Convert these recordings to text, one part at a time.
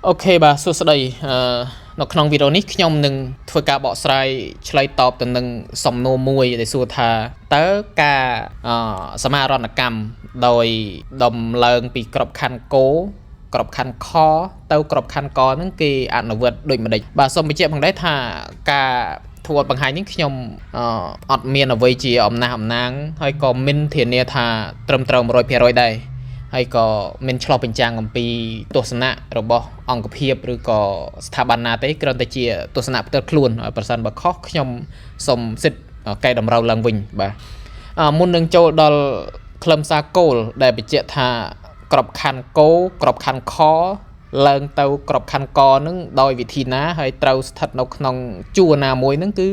OK បាទសួស្តីនៅក្នុងវីដេអូនេះខ្ញុំនឹងធ្វើការបកស្រាយឆ្លើយតបទៅនឹងសំណួរមួយដែលសួរថាតើការអឺសមាហរណកម្មដោយដំឡើងពីក្របខ័ណ្ឌគោក្របខ័ណ្ឌខទៅក្របខ័ណ្ឌកហ្នឹងគេអនុវត្តដូចម្ដេចបាទសូមបញ្ជាក់ផងដែរថាការធ្វើបទបង្ហាញនេះខ្ញុំអត់មានអ្វីជាអំណះអំណាងហើយក៏មិនធានាថាត្រឹមត្រូវ100%ដែរ ហើយក៏មានឆ្លោះបញ្ចាំងអំពីទស្សនៈរបស់អង្គភាពឬក៏ស្ថាប័នណាទេគ្រាន់តែជាទស្សនៈផ្ទាល់ខ្លួនហើយប្រសិនបើខុសខ្ញុំសូមសិទ្ធិកែតម្រូវឡើងវិញបាទមុននឹងចូលដល់ខ្លឹមសារគោលដែលបញ្ជាក់ថាក្របខ័ណ្ឌគោក្របខ័ណ្ឌខឡើងទៅក្របខ័ណ្ឌកនឹងដោយវិធីណាហើយត្រូវស្ថិតនៅក្នុងជួរណាមួយហ្នឹងគឺ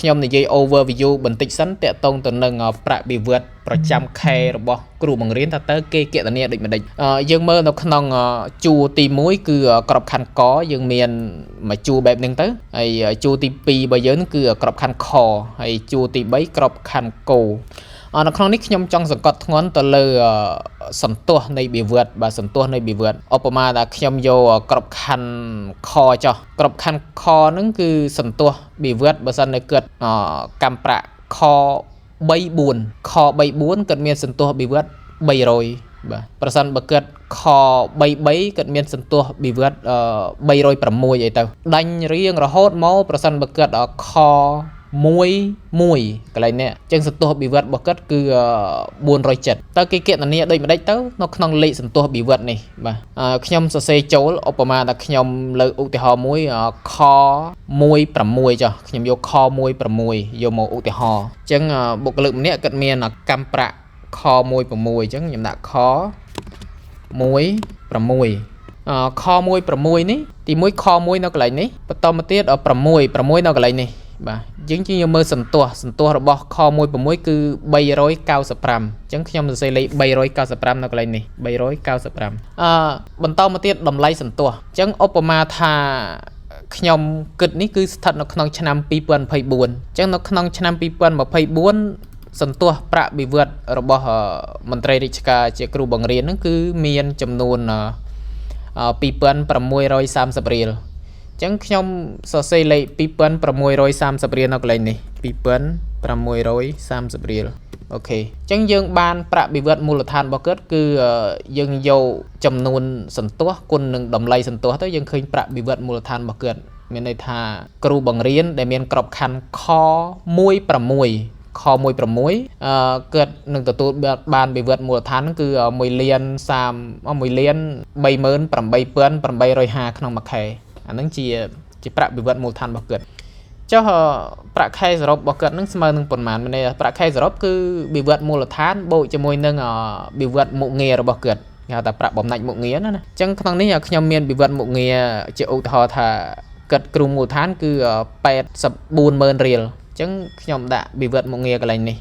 ខ្ញុំនិយាយ overview បន្តិចសិនតាក់ទងទៅនឹងប្រាក់បៀវត្សប្រចាំខែរបស់គ្រូបង្រៀនថាតើគេគណនាដូចម្ដេចយើងមើលនៅក្នុងជួរទី1គឺក្របខ័ណ្ឌកយើងមានមួយជួរបែបហ្នឹងទៅហើយជួរទី2របស់យើងគឺក្របខ័ណ្ឌខហើយជួរទី3ក្របខ័ណ្ឌគនៅក្នុងនេះខ្ញុំចង់សង្កត់ធ្ងន់ទៅលើសន្ទស្សន៍នៃបៀវត្សបាទសន្ទស្សន៍នៃបៀវត្សឧបមាថាខ្ញុំយកក្របខ័ណ្ឌខចុះក្របខ័ណ្ឌខហ្នឹងគឺសន្ទស្សន៍បៀវត្សបើសិននៅគាត់កម្មប្រាក់ខ34ខ34គាត់មានសន្ទស្សន៍បៀវត្ស300បាទប្រសិនបើគាត់ខ33គាត់មានសន្ទស្សន៍បៀវត្ស306អីទៅដាញ់រៀងរហូតមកប្រសិនបើគាត់ខ1 1កន្លែងនេះអញ្ចឹងសន្ទស្សន៍បៀវត្សរបស់គាត់គឺ470តើគេគណនាដូចម្ដេចទៅនៅក្នុងលេខសន្ទស្សន៍បៀវត្សនេះបាទខ្ញុំសរសេរចូលឧបមាថាខ្ញុំលើកឧទាហរណ៍មួយខ16ចុះខ្ញុំយកខ16យកមកឧទាហរណ៍អញ្ចឹងបុគ្គលិកម្នាក់គាត់មានកម្មប្រាក់ខ16អញ្ចឹងខ្ញុំដាក់ខ16ខ16នេះទី1ខ1នៅកន្លែងនេះបន្តមកទៀត6 6នៅកន្លែងនេះបាទយើងជាយើងមើលសន្ទស្សន៍សន្ទស្សន៍របស់ខ16គឺ395អញ្ចឹងខ្ញុំសរសេរលេខ395នៅកន្លែងនេះ395បន្តមកទៀតតម្លៃសន្ទស្សន៍អញ្ចឹងឧបមាថាខ្ញុំគិតនេះគឺស្ថិតនៅក្នុងឆ្នាំ2024អញ្ចឹងនៅក្នុងឆ្នាំ2024សន្ទស្សន៍ប្រាក់បៀវត្សរបស់មន្ត្រីរាជការជាគ្រូបង្រៀនហ្នឹងគឺមានចំនួន2630រៀលអញ្ចឹងខ្ញុំសរសេរលេខ2630រៀលនៅកន្លែងនេះ2630រៀល OK អញ្ចឹងយើងបានប្រាក់បៀវត្សមូលដ្ឋានរបស់គាត់គឺយើងយកចំនួនសន្ទស្សន៍គុណនឹងតម្លៃសន្ទស្សន៍ទៅយើងឃើញប្រាក់បៀវត្សមូលដ្ឋានរបស់គាត់មានន័យថាគ្រូបង្រៀនដែលមានក្របខ័ណ្ឌខ16ខ16គាត់នឹងទទួលបានបៀវត្សមូលដ្ឋានគឺ1លាន30 1លាន38850ក្នុងមួយខែអាហ្នឹងជាជាប្រាក់បៀវត្សមូលដ្ឋានរបស់គាត់ចុះប្រាក់ខែសរុបរបស់គាត់នឹងស្មើនឹងប៉ុន្មានមានន័យថាប្រាក់ខែសរុបគឺបៀវត្សមូលដ្ឋានបូកជាមួយនឹងបៀវត្សមុខងាររបស់គាត់គេហៅថាប្រាក់បំណាច់មុខងារណាអញ្ចឹងក្នុងនេះខ្ញុំមានបៀវត្សមុខងារជាឧទាហរណ៍ថាគាត់គ្រូមូលដ្ឋានគឺ840,000រៀលអញ្ចឹងខ្ញុំដាក់បៀវត្សមុខងារកន្លែងនេះ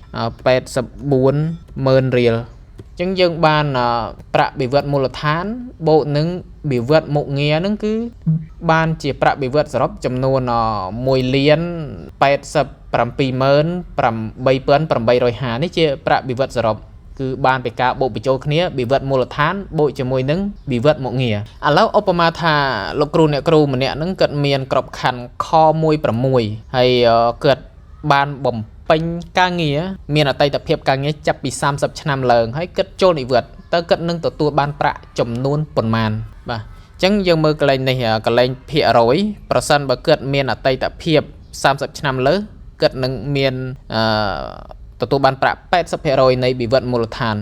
840,000រៀលអញ្ចឹងយើងបានប្រាក់បៀវត្សមូលដ្ឋានបូកនឹងបៀវត្សមុខងារហ្នឹងគឺបានជាប្រាក់បៀវត្សសរុបចំនួន1លាន878,850នេះជាប្រាក់បៀវត្សសរុបគឺបានពីការបូកបញ្ចូលគ្នាបៀវត្សមូលដ្ឋានបូកជាមួយនឹងបៀវត្សមុខងារឥឡូវឧបមាថាលោកគ្រូអ្នកគ្រូម្នាក់ហ្នឹងគាត់មានក្របខ័ណ្ឌខ16ហើយគាត់បានបំពេញការងារមានអតីតភាពការងារចាប់ពី30ឆ្នាំឡើងហើយគិតចូលនិវត្តន៍តើគាត់នឹងទទួលបានប្រាក់ចំនួនប៉ុន្មានបាទអញ្ចឹងយើងមើលកន្លែងនេះកន្លែងភាគរយប្រសិនបើគាត់មានអតីតភាព30ឆ្នាំលើគាត់នឹងមានអឺទទួលបានប្រាក់80%នៃបៀវត្សមូលដ្ឋាន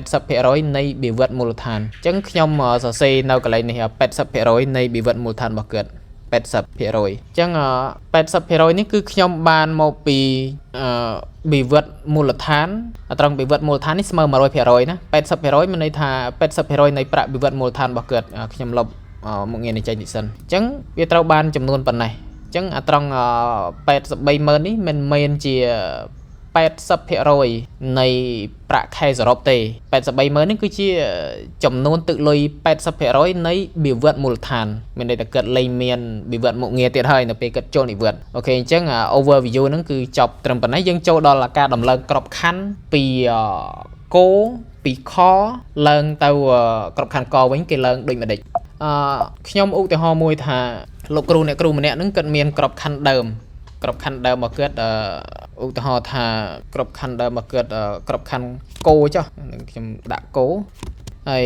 80%នៃបៀវត្សមូលដ្ឋានអញ្ចឹងខ្ញុំសរសេរនៅកន្លែងនេះ80%នៃបៀវត្សមូលដ្ឋានរបស់គាត់80%អញ្ចឹង80%នេះគឺខ្ញុំបានមកពីបៀវត្សមូលដ្ឋានត្រង់បៀវត្សមូលដ្ឋាននេះស្មើ100%ណា80%មានន័យថា80%នៃប្រាក់បៀវត្សមូលដ្ឋានរបស់គាត់ខ្ញុំលុបមុខងារនេះចេញតិចសិនអញ្ចឹងវាត្រូវបានចំនួនប៉ុណ្ណេះអញ្ចឹងអាត្រង់830,000នេះមិនមែនជា80%នៃប្រាក់ខែសរុបទេ830,000នេះគឺជាចំនួនទឹកលុយ80%នៃបៀវត្សមូលដ្ឋានមានន័យថាគាត់លែងមានបៀវត្សមុខងារទៀតហើយនៅពេលគាត់ចូលនិវត្តន៍ OK អញ្ចឹង overview ហ្នឹងគឺចប់ត្រឹមប៉ុណ្ណេះយើងចូលដល់ការដំឡើងក្របខ័ណ្ឌពីគោពីខឡើងទៅក្របខ័ណ្ឌកវិញគេឡើងដូចម្ដេច ខ្ញុំឧទាហរណ៍មួយថាលោកគ្រូអ្នកគ្រូម្នាក់ហ្នឹងគាត់មានក្របខ័ណ្ឌដើមក្របខ័ណ្ឌដើមរបស់គាត់ឧទាហរណ៍ថាក្របខ័ណ្ឌដើមរបស់គាត់ក្របខ័ណ្ឌគោចុះនឹងខ្ញុំដាក់គោហើយ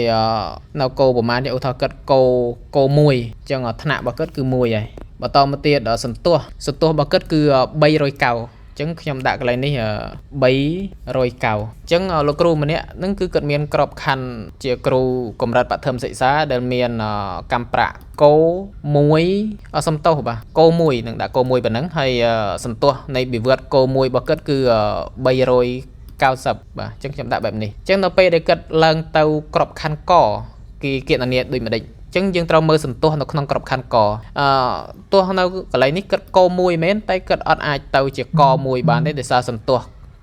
នៅគោប្រហែលឧទាហរណ៍គាត់គោគោ1អញ្ចឹងថ្នាក់របស់គាត់គឺ1ហើយបន្តមកទៀតសន្ទុះសន្ទុះរបស់គាត់គឺ390ចឹងខ្ញុំដាក់កន្លែងនេះ390អញ្ចឹងលោកគ្រូម្នាក់ហ្នឹងគឺគាត់មានក្របខ័ណ្ឌជាគ្រូកម្រិតបឋមសិក្សាដែលមានកម្មប្រាក់គោ1អសំទោសបាទគោ1នឹងដាក់គោ1ប៉ុណ្ណឹងហើយសន្ទុះនៃបិវត្តគោ1របស់គាត់គឺ390បាទអញ្ចឹងខ្ញុំដាក់បែបនេះអញ្ចឹងនៅពេលដែលគាត់ឡើងទៅក្របខ័ណ្ឌកគេគណនាដូចម្ដេចចឹងយើងត្រូវមើលសន្ទុះនៅក្នុងក្របខ័ណ្ឌកទោះនៅកន្លែងនេះគិតក1មែនតែគិតអត់អាចទៅជាក1បានទេដោយសារសន្ទុះ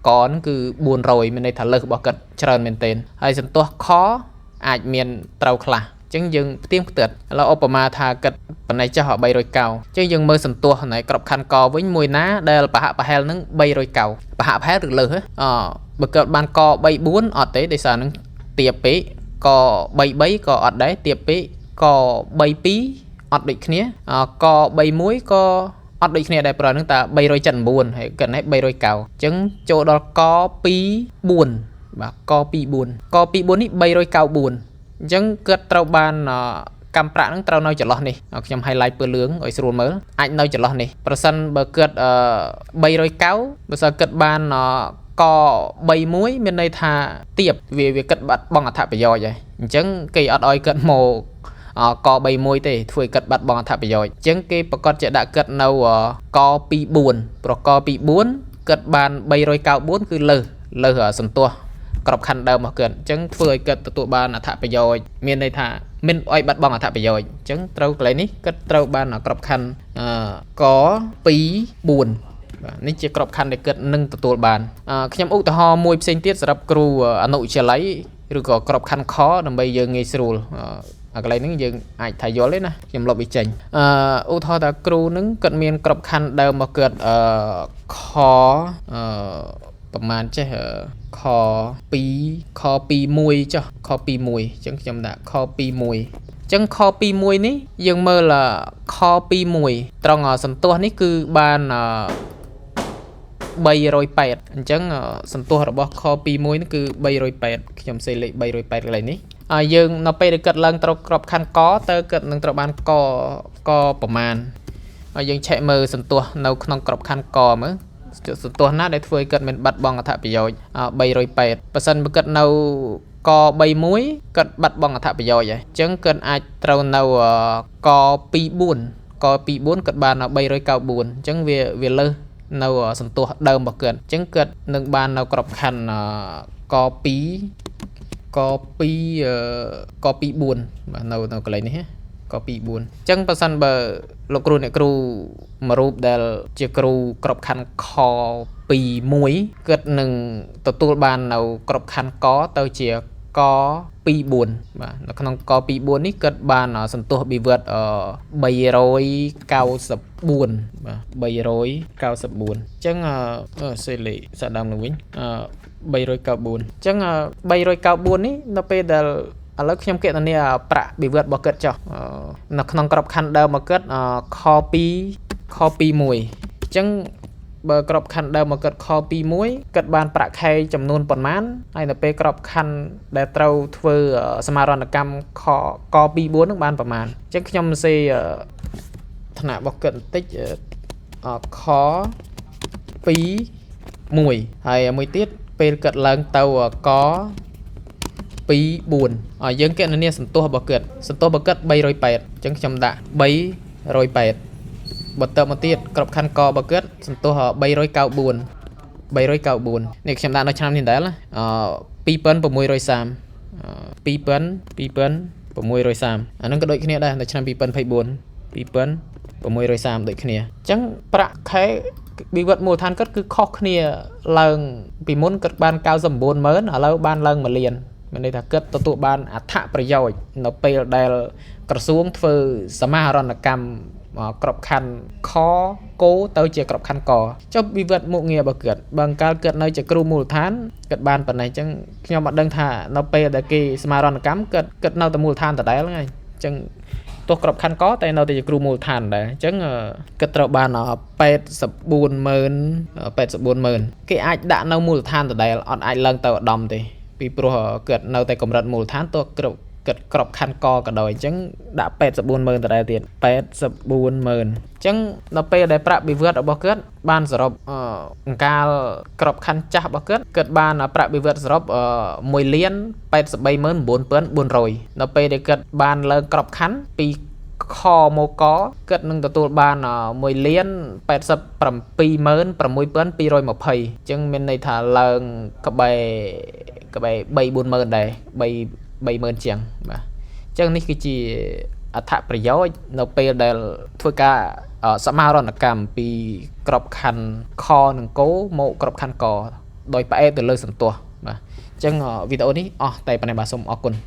កហ្នឹងគឺ400មានន័យថាលើសរបស់គិតច្រើនមែនទែនហើយសន្ទុះខអាចមានត្រូវខ្លះចឹងយើងផ្ទៀងផ្ទាត់ឥឡូវឧបមាថាគិតប៉ុណ្ណេះចុះ390ចឹងយើងមើលសន្ទុះនៃក្របខ័ណ្ឌកវិញមួយណាដែលប្រហាក់ប្រហែលនឹង390ប្រហាក់ប្រហែលឬលើសអបើកើតបានក34អត់ទេដោយសារនឹងទាបពេកក33ក៏អត់ដែរទាបពេកក32អត់ដូចគ្នាក31ក៏អត់ដូចគ្នាដែរព្រោះនឹងតា379ហើយគិតនេះ390អញ្ចឹងចូលដល់ក24បាទក24ក24នេះ394អញ្ចឹងគាត់ត្រូវបានកម្មប្រាក់ហ្នឹងត្រូវនៅចន្លោះនេះខ្ញុំ highlight ពណ៌លឿងឲ្យស្រួលមើលអាចនៅចន្លោះនេះប្រសិនបើគាត់390បើសិនគាត់បានក31មានន័យថាទៀបវាគិតបាត់បង់អត្ថប្រយោជន៍ហើយអញ្ចឹងគេអត់ឲ្យគាត់មកក31ទេធ្វើឲ្យគិតបាត់បង់អត្ថប្រយោជន៍អញ្ចឹងគេប្រកាសជាដាក់គិតនៅក24ព្រោះក24គិតបាន394គឺលើសសន្ទុះក្របខ័ណ្ឌដើមរបស់គាត់អញ្ចឹងធ្វើឲ្យគាត់ទទួលបានអត្ថប្រយោជន៍មានន័យថាមិនឲ្យបាត់បង់អត្ថប្រយោជន៍អញ្ចឹងត្រូវកន្លែងនេះគាត់ត្រូវបានក្របខ័ណ្ឌក24បាទនេះជាក្របខ័ណ្ឌដែលគាត់នឹងទទួលបានខ្ញុំឧទាហរណ៍មួយផ្សេងទៀតសម្រាប់គ្រូអនុវិទ្យាល័យឬក៏ក្របខ័ណ្ឌខដើម្បីយើងងាយស្រួលកន្លែងហ្នឹងយើងអាចថាយល់ទេណាខ្ញុំលុបវាចេញឧទាហរណ៍ថាគ្រូហ្នឹងគាត់មានក្របខ័ណ្ឌដើមមកគាត់ខប្រហែលចេះខ2ខ21ចុះខ21អញ្ចឹងខ្ញុំដាក់ខ21អញ្ចឹងខ21នេះយើងមើលខ21ត្រង់សន្ទុះនេះគឺបាន380អញ្ចឹងសន្ទុះរបស់ខ21នេះគឺ380ខ្ញុំសេលេខ380កន្លែងនេះហើយយើងនៅពេលដែលគិតឡើងត្រូវក្របខ័ណ្ឌកទៅគិតនឹងត្រូវបានកកប្រមាណហើយយើងឆែកមើលសន្ទុះនៅក្នុងក្របខ័ណ្ឌកមើលសន្ទុះណាដែលធ្វើឲ្យគិតមិនបាត់បង់អត្ថប្រយោជន៍380បើសិនបើគិតនៅក31គិតបាត់បង់អត្ថប្រយោជន៍ហើយអញ្ចឹងគិតអាចត្រូវនៅក24ក24គិតបាន394អញ្ចឹងវាលើសនៅសន្ទុះដើមរបស់គាត់អញ្ចឹងគាត់នឹងបាននៅក្របខ័ណ្ឌក2ក2ក24បាទនៅកន្លែងនេះក24អញ្ចឹងបើសិនបើលោកគ្រូអ្នកគ្រូមួយរូបដែលជាគ្រូក្របខ័ណ្ឌខ21គាត់នឹងទទួលបាននៅក្របខ័ណ្ឌកទៅជាក24បាទនៅក្នុងក24នេះគាត់បានសន្ទុះបិវត្ត394បាទ394អញ្ចឹងសេលេសាដើមឡើងវិញ394អញ្ចឹង394នេះនៅពេលដែលឥឡូវខ្ញុំគណនាប្រាក់បិវត្តរបស់គាត់ចុះនៅក្នុងក្របខ័ណ្ឌដើមរបស់គាត់ខ2ខ21អញ្ចឹងបើក្របខ័ណ្ឌដើមមកគាត់ខ21គាត់បានប្រាក់ខែចំនួនប៉ុន្មានហើយនៅពេលក្របខ័ណ្ឌដែលត្រូវធ្វើសមាហរណកម្មខក24នឹងបានប្រមាណអញ្ចឹងខ្ញុំសេថ្នាក់របស់គាត់បន្តិចខ21ហើយមួយទៀតពេលគាត់ឡើងទៅក24ហើយយើងគណនាសន្ទុះរបស់គាត់សន្ទុះរបស់គាត់380អញ្ចឹងខ្ញុំដាក់380បន្តមកទៀតក្របខ័ណ្ឌករបស់គាត់សន្ទុះ394 394នេះខ្ញុំដាក់នៅឆ្នាំនេះដែរ2630 2630អាហ្នឹងក៏ដូចគ្នាដែរនៅឆ្នាំ2024 2630ដូចគ្នាអញ្ចឹងប្រាក់ខែបិវត្តមូលដ្ឋានគាត់គឺខុសគ្នាឡើងពីមុនគាត់បាន990,000ឥឡូវបានឡើង1លានមានន័យថាគាត់ទទួលបានអត្ថប្រយោជន៍នៅពេលដែលក្រសួងធ្វើសមាហរណកម្មក្របខ័ណ្ឌខគោទៅជាក្របខ័ណ្ឌកចុះវិវត្តមុខងាររបស់គាត់បើកាលគាត់នៅជាគ្រូមូលដ្ឋានគាត់បានប៉ុណ្ណេះអញ្ចឹងខ្ញុំអត់ដឹងថានៅពេលដែលគេសមាហរណកម្មគាត់នៅតែមូលដ្ឋានដដែលហ្នឹងហើយអញ្ចឹង ទោះក្របខ័ណ្ឌកតែនៅតែជាគ្រូមូលដ្ឋានដែរអញ្ចឹងគិតត្រូវបាន840,000 840,000គេអាចដាក់នៅមូលដ្ឋានដដែលអត់អាចឡើងទៅឧត្តមទេពីព្រោះគាត់នៅតែកម្រិតមូលដ្ឋានទោះគ្រប់គិតក្របខ័ណ្ឌកក៏ដោយអញ្ចឹងដាក់840,000ដដែលទៀត840,000អញ្ចឹងដល់ពេលដែលប្រាក់បៀវត្សរបស់គាត់បានសរុបអង្កាលក្របខ័ណ្ឌចាស់របស់គាត់គាត់បានប្រាក់បៀវត្សសរុប1លាន839,400ដល់ពេលដែលគាត់បានឡើងក្របខ័ណ្ឌពីខមកកគាត់នឹងទទួលបាន1លាន876,220អញ្ចឹងមានន័យថាឡើងក្បែរក្បែរ3 40000ដែរ3 30000ជាងបាទអញ្ចឹងនេះគឺជាអត្ថប្រយោជន៍នៅពេលដែលធ្វើការសមាហរណកម្មពីក្របខ័ណ្ឌខនិងកមកក្របខ័ណ្ឌកដោយផ្អែកទៅលើសន្ទស្សន៍បាទអញ្ចឹងវីដេអូនេះអស់តែប៉ុណ្ណេះបាទសូមអរគុណ។